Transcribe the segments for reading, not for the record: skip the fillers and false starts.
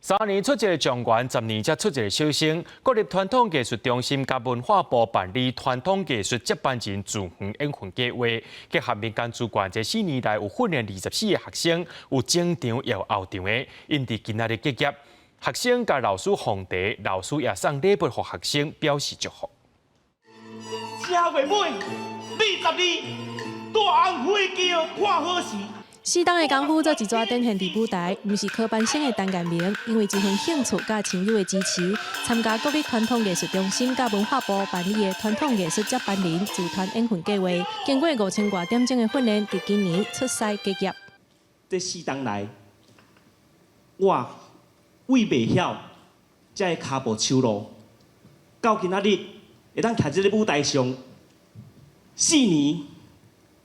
3年出一个狀元，10年才出一个小生。國立傳統藝術中心佮文化部辦理傳統藝術接班人自願演訓計劃，結合民間資源，這4年來有訓練24個學生，有前場也有後場的，𪜶佇今仔日結業。學生共老師奉茶，老師也送禮物予學生，表示祝福。正月尾22，大紅飛機看好勢。四冬的功夫做一逝展現佇舞台，毋是科班生的陳建明，因為這份興趣佮親友的支持，參加國立傳統藝術中心佮文化部辦理的傳統藝術接班人組團演訓計劃，經過5000外點鐘的訓練，佇今年出師結業。這4冬來，我為袂曉這个跤步手路，到今仔日會當徛這个舞台上，四年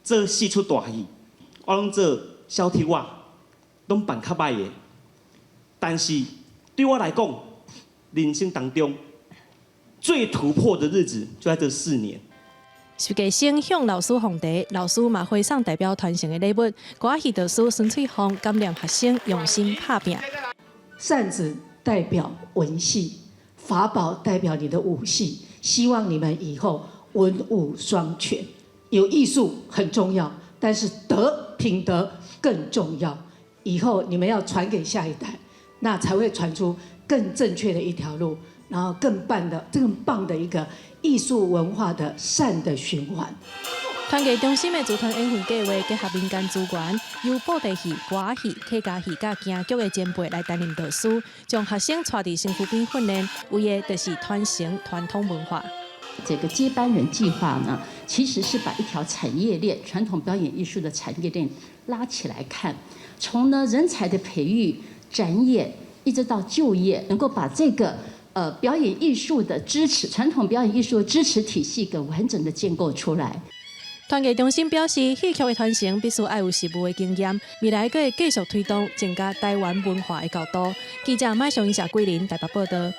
做四齣大戲，我攏做小丑仔，攏扮較䆀的。但是對我來講，人生當中最突破的日子就在這四年。實習生向老師奉茶，老師嘛回送代表傳承的禮物。歌仔戲導師孫翠鳳感念學生用心拍拚。扇子代表文戲，法寶代表你的武戲。希望你們以後文武雙全，有藝術很重要，但是德品德更重要。以後你們要傳給下一代，那才會傳出更正確的一條路，然後更棒的、更棒的一個藝術文化的善的循環。傳藝中心的組團演訓計劃結合民間資源，由布袋戲、歌仔戲、客家戲佮京劇的前輩來擔任導師，將學生帶佇身軀邊訓練，為的就是傳承傳統文化。這個接班人計劃呢，其實是把一條產業鏈，傳統表演藝術的產業鏈拉起來看，從呢人才的培育、展演，一直到就業，能夠把這個表演藝術的支持，傳統表演藝術的支持體系給完整的建構出來。傳藝中心表示，戲曲的傳承必須愛有實務的經驗，未來閣會繼續推動增加台灣文化的厚度。記者麥尚英、謝桂林台北報道。